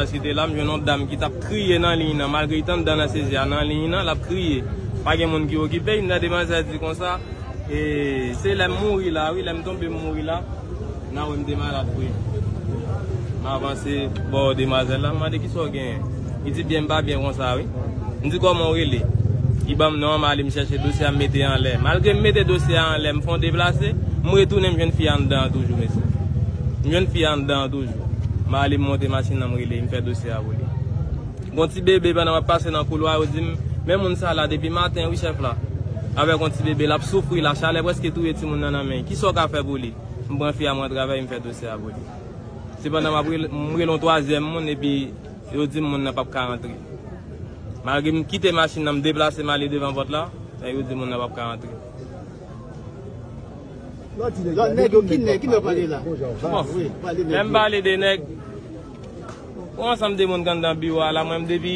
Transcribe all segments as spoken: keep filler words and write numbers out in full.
Site la, m jwenn yon dam ki t ap kriye nan liy nan, malgre li t anndan nan sezi a, nan liy nan, l ap kriye. Pa gen moun ki okipe l, m tande manzè di konsa, e, se lè m mouri la, wi, lè m tonbe m mouri la, n a wè m te malad vre. M avanse bò demwazèl la, m mande kisa w genyen. Li di byen m pa byen konsa, wi. M di kòman w rele? Li ban m non an, m ale m chèche dosye a, m mete anlè. Malgre m mete dosye a anlè, m fè yon deplase, m retounen m jwenn fi a anndan an toujou, mesye. M jwenn fi a anndan an toujou. M ale m monte machin nan, m rele, m fè dosye a pou li. Gon ti bebe pandan m ap pase nan koulwa, yo di m, men moun sa la depi maten wi chèf la. Avèk yon ti bebe, l ap soufri, lachalè prèske touye timoun nan nan men. Kisa w ka fè pou li? M pran fi a, m rantre avè l, m fè dosye a pou li. Se pandan m ap rele, m rele yon twazyèm moun, epi yo di m moun nan p ap ka rantre. Malgre m kite machin nan, m deplase m ale devan pòt la, men yo di moun nan p ap ka rantre. Lòt nèg yo, ki nèg, ki nèg w pale la? Bon, lè m pale de nèg, yon ansanm de moun k anndan biwo a la, mwen, m depi,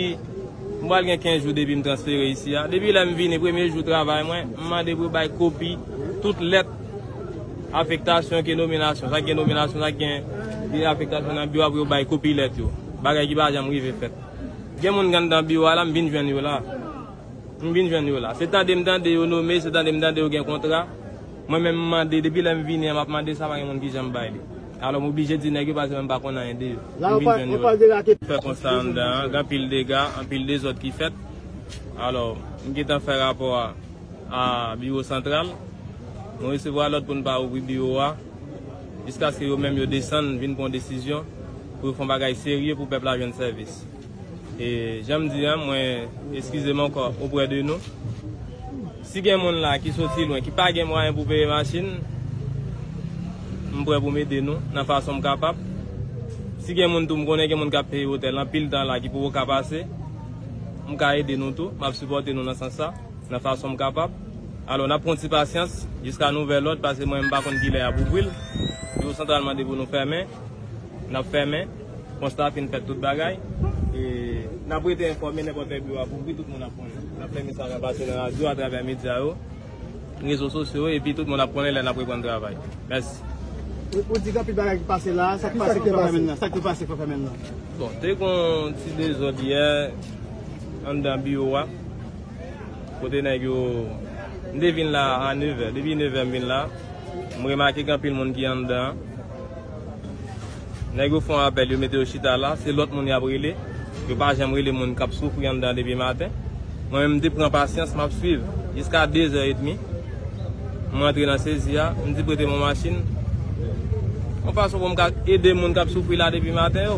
m pral gen kenz jou depi m transfere isi a. Depi lè m vini, premye jou travay mwen, m mande pou yo bay kopi tout lèt afektasyon ke nominasyon. Sa k gen nominasyon, sa k gen afektasyon nan biwo a, pou yo bay kopi lèt yo. Bagay ki pa janm rive fèt. Gen moun k anndan biwo a la, m vin jwenn yo la. M vin jwenn yo la. Se tande m tande yo nome, se tande m tande yo gen kontra. Mwen menm m mande, depi lè m vini an, m ap mande sa, pa gen moun ki janm bay li. Alò, m oblije di nèg yo, paske mwen m pa konn anyen de yo. M vin jwenn yo la. Fè konsta anndan an, gen anpil dega, anpil dezòd ki fèt. Alò, m gentan fè rapò a, a biwo santral. Nou resevwa lòd pou n pa ouvri biwo a, jiskaske yo menm yo desann, vin pran yon desizyon pou yo fè yon bagay serye pou pèp la jwenn sèvis. E jan m di a, mwen eskize m ankò oprè de nou. Si gen moun la ki soti lwen, ki pa gen mwayen pou peye machin, m prè pou m ede nou nan fason m kapab. Si gen moun tou, m konnen gen moun k ap peye otèl anpil tan la ki poko ka pase, m ka ede nou tou, m ap sipòte nou nan sans sa, nan fason m kapab. Alò, n ap pran ti pasyans jiska nouvèl lòd, paske mwen, m pa konn kilè y ap ouvri l. Biwo santral mande pou nou fèmen. N ap fèmen. Konsta fin fèt tout bagay. E n ap rete enfòme nenpòt lè biwo a ap ouvri, tout moun ap konnen. N ap fèmen sa k ap pase nan radyo, atravè medya yo, rezo sosyo, epi tout moun ap konnen lè n ap reprann travay. Mèsi. Ou, ou di gen anpil bagay ki pase la, sa k pase ki fè w fèmen nan? Sa k te pase k fè w fèmen nan? Bon, te gon ti dezòd yè anndan biwo a. Kote nèg yo, m te vin la a nevè. Depi nevè m vin la, m remake gen anpil moun ki anndan an. Nèg yo fè yon apèl, yo mete yo chita la, se lòt moun y ap rele. Yo pa janm rele moun k ap soufri anndan an depi maten. Mwen menm, m te pran pasyans, m ap swiv jiska de zè edmi. M rantre nan sezi a, m di prete m yon machin, yon fason pou m ka ede moun k ap soufri la depi maten yo.